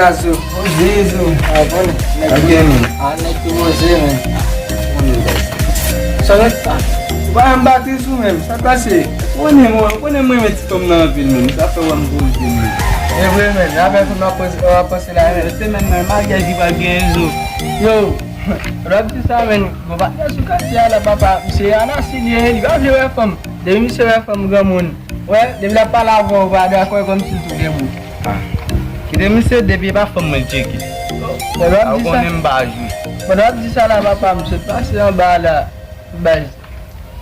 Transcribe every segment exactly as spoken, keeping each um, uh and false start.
Azo, poze zo. A, konnen. Ok, men. A, nèg ki poze, men. Konnen, baz. Sa nèg pa. Ou pa janm bati sou menm. Sa pase? Konnen mwen, konnen mwen renmen ti fanm nan anpil, men. Sa fè w wè m poze, men. E vre, men. Apre fanm nan poze, w ap panse la, men. Se menm nan maryaj li pral gen zo. Yo, lè w ap di sa, men. Bon, patnè sou katye a la, papa. Misye anasi li ye, li pa vle wè fanm. Depi misye wè fanm granmoun. Wè, depi l ap pale avè w, ou pa dakò, e kòmsi l tou debout. Ah. Kite misye depi e pa fanm mwen l tcheke. Pandan w ap di sa, konnen m pa jwe. Pandan w ap di sa la, papa, m sot pase anba la, baz.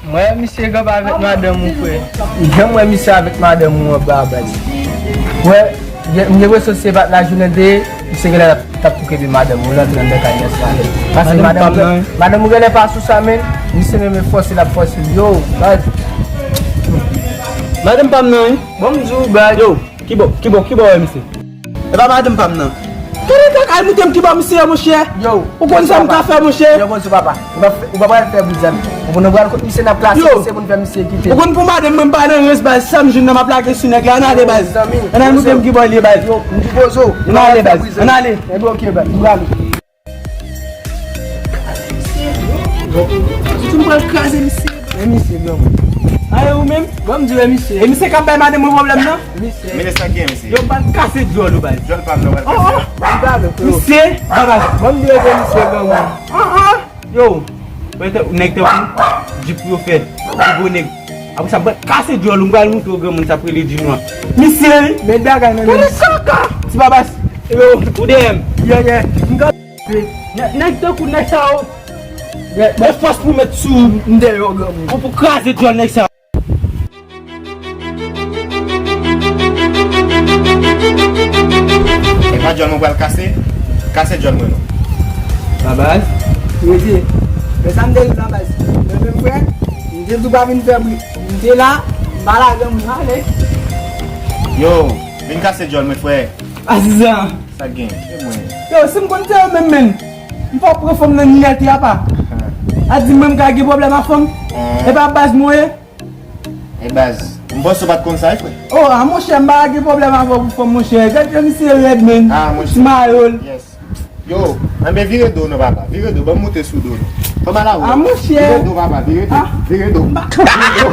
M wè misye kanpe avèk madanm ou, frè. Jan m wè misye avèk madanm ou anba, baz. Wè, gen, m gen enpresyon se pa t lajounen l te ye, misye genlè t ap, t ap tou kenbe madanm ou, l antre anndan kay la sou madanm. Paske madanm ou, madanm ou genlè pa sou sa, men misye menm e fòse l ap fòse l. Yo, baz. Madanm pa m nan, wi. Bon, m di w, baz. Yo, kibò, kibò, kibò wè misye? E pa madanm pa m nan. Gade kaka, al montre m kibò misye ye, monchè. Yo. Ou konn sa m ka fè, monchè? Yo, bonjou, papa. Ou pa fè, ou pa pral fè bri, zanmi. Ou konn nou pral kot misye, n ap klase misye pou n fè misye kite. Ou konn pou madanm mwen, m pa nan rès, baz. Sa m jwenn nan, m ap lage sou nèg la. Ann ale, baz. Ann al montre m kibò l ye, baz. Yo, m di pozo. Ann ale, baz. Ann ale. Enben, ok, baz. M prale. Tou m pral kraze misye. Men misye, granmoun. A, e ou menm? Ban m di w, e misye. E misye k ap bay madanm mwen pwoblèm nan? Misye. Men sa gen, misye. Yo, m pral kase dyòl ou, baz. Dyòl pa m nan pral kase. Oh, oh. Misye, babas. Ban m di w, e misye, granmoun. Ah, ah. Yo, mwen te, nèg tankou w, di pou yo fè, pou gwo nèg. Apre sa, mwen kase dyòl ou, m pral montre w granmoun sa k rele di nwa. Misye, wi. Met bagay nan men. Gade kaka. Ti babas. Yo, ou dèyè m. Yeah, yeah. M ka, nè-, nèg tankou nèg sa yo. Yeah, yeah. Fòs pou met sou. M dèyè w, granmoun. Pou, pou kraze dyòl nèg sa yo. E pa dyòl mwen pral kase, kase dyòl mwen non. Babas. Rete. Men sa m te di w la baz. Mwen menm frè, m te di w pa vin fè bri. M te la, m pa lage m ale. Yo, vin kase dyòl mwen frè. Azizan. Sa gen, e mwen. Yo, si m konn se yo menm menm. M pa pran fanm nan nèt ya pa. A di mwen m ka gen pwoblèm a fanm. E pa baz mwen ye. E baz, m panse w pa t konn sa, wi, frè. Oh, a monchè, m pa gen pwoblèm avè w pou fanm, monchè. Gad jan misye rèd, men. Ah, monchè. Ti mayòl. Yes. Yo, anben vire do w non, papa. Vire do, ban m moute sou do w non. Fè mal a ou. Ah, monchè. Vire do, papa, vire do. Ah. Vire do. Vire do.